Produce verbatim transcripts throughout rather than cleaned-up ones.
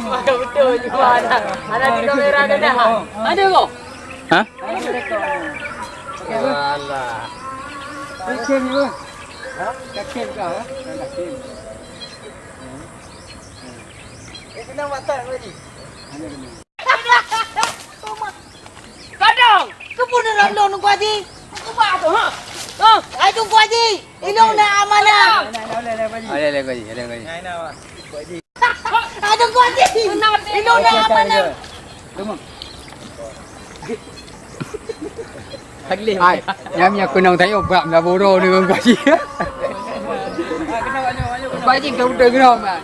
Maka betul juga ada. Ada di kamera dah. Ada kok? Hah? Alah. Yakin ke? Hah? Yakin ke? Yakin. Eh, kena mata lagi. Kadang, keupeue neurang lôn Teungku Haji? Keupeue tu, ha? Ha? Hai Teungku Haji, ilôn na amanah. Ada, ada, ada, Pak Haji. Ada, ada, Pak Haji. Hai Teungku Haji, ilôn na amanah. Hai, nyam nyan keunong tayue bak meulaboh droe ngon Teungku Haji. Teungku Haji ka udah geura, man.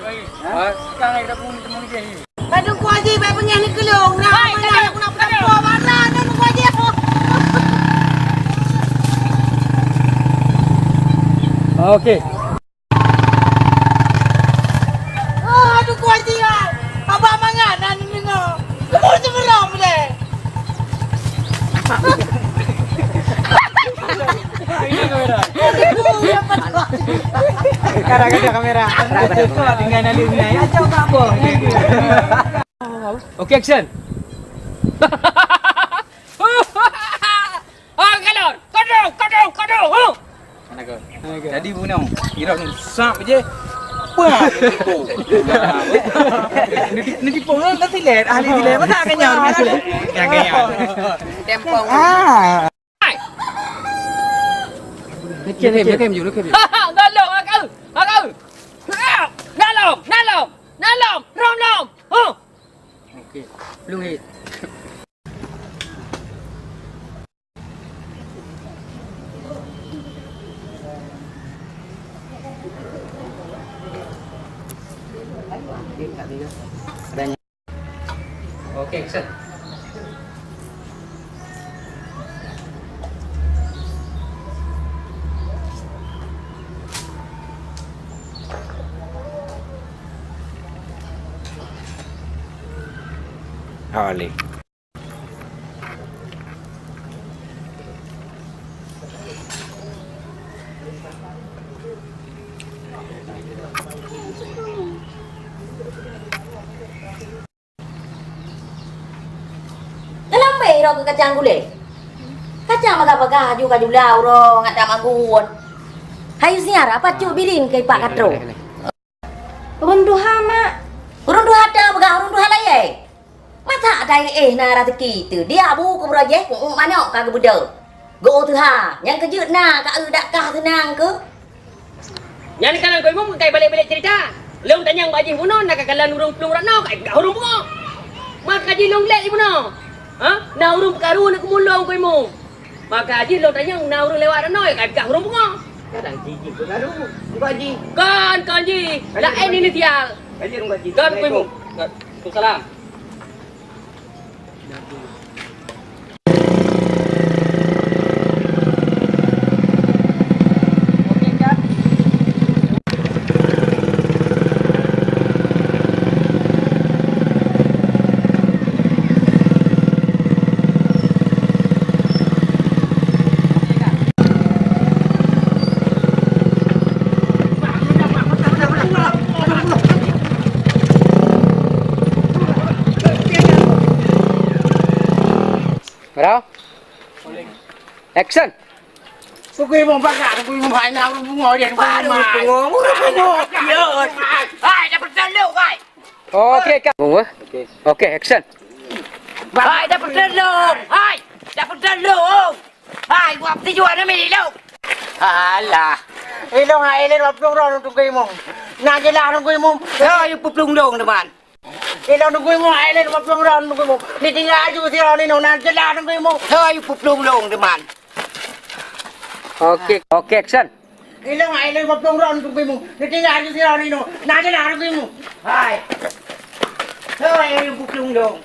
Ha? Hai Teungku Haji, bèk beungèh neukeulong. Nah, mana aku nak peudampoe barang Teungku Haji. Oke. Oh, Teungku Haji, ah. Abang mangat na neudeungoe. Kamu sebelah boleh. Kadang-kadang kamera. Tinggal nak lihat. Oke, action. Ah, galon. Kado, kado, kado. Huh. Mana ke? Jadi bunoe, irok ni sap je. Wah, tipu. Ni, ni tipu, kan silet, ahli silet. Masa kenyang, masa kenyang. Tempo. Ah. Nyekem, nyekem, nyekem. Galon, aku, aku. Galon, galon, galon. Rom, rom. Huh. Oke. Belum hit. Oke, action. Awali. Dalam bèe droe keu kacang gulèe. Kacang bagah-bagah aju ka jula uroe ngat tamagun. Hayu siar apa cuk bilin keu ipak katrok. Ureueng tuha, Mak. Ureueng tuha ata peugah ureueng tuha layèe. Masak taéh na raseuki teuh, diak bu keu beurajéh, manok ka geubeudôh. Geu-ueh teuha, nyang keujeuet na ka eu dak kah seunang keuh. Nyan ka lôn keu imum kai balek-balek cerita. Lôn tanyong bak jih bunoe na ka kalon ureueng plueng rot noe ka ureueng pungo. Maka jih lôn glek jih bunoe. Ha? Na ureueng peukaru na keumulông keu imum. Maka jih lôn tanyong na ureueng lewat rot noe ka ureueng pungo. Kadang jih jih peukaru. Bukan jih. Kon, kon jih. Laén inisial. Kon keu imum. Waalaikumsalam. Bro. Action. Pukul lima pagi, pukul lima pagi, nak ureueng pungo dia, pukul lima. Baru pungo, ureueng pungo. Hai, dah betul lu, hai. Oke, Kak. Oke. Oke, action. Hai, dah betul lu. Hai, dah betul lu. Hai, buat tujuan ni lu. Alah. Ilong hai, ilong plueng rot nunggu imum. Nak jelas nunggu imum. Ya, you plueng dong, teman. Ilong nunggu imum, ai lé lima ploh gram nunggu imum. Ni tinggai aju sidroe ninoe, na jeulaih nunggu imum. Hai, peuplong lôn, teuma. Oke, oke, action. Ilong ai lé lima ploh gram nunggu imum. Ni tinggai aju sidroe ninoe, na jeulaih nunggu imum. Hai. Hai, peuplong lôn.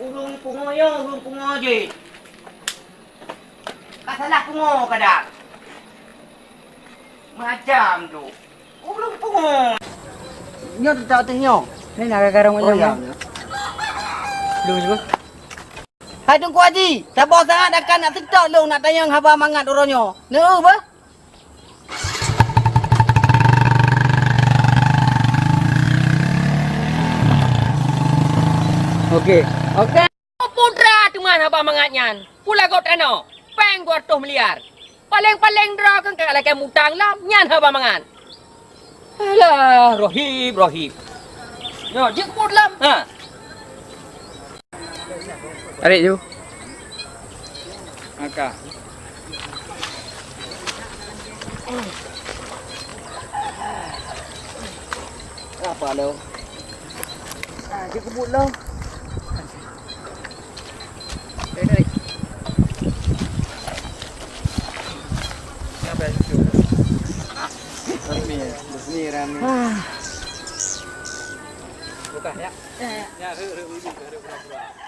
Ureueng pungo nyoe, ureueng pungo jih. Ka salah pungo kadang. Macam tu. Ureueng pungo. Nyoe teutak ateueh nyoe. Ni na garong. Oh, ya. Lôn cuba. Hai Teungku Haji, saboh saat akan nak seutôt lôn nak tanyong haba mangat uroe nyoe. Neu beuh? Oke. Oke. Putra teuma haba mangat nyan. Pula gob tanoh. Péng dua ratus miliar. Paléng-paléng droe keu ka lakée mutang lom, nyan haba mangat. Alah, rohib, rohib. Nyoe, jeuet keu buet lom. Ha. Tarék ju. Maka. Apa lo? Ah, jeuet keu buet lom. Tarék, tarék. Kenapa ya? Resmi, resmi rami. Buka ya. Ya, ya. Ya, hu, hu, hu, hu, hu, hu.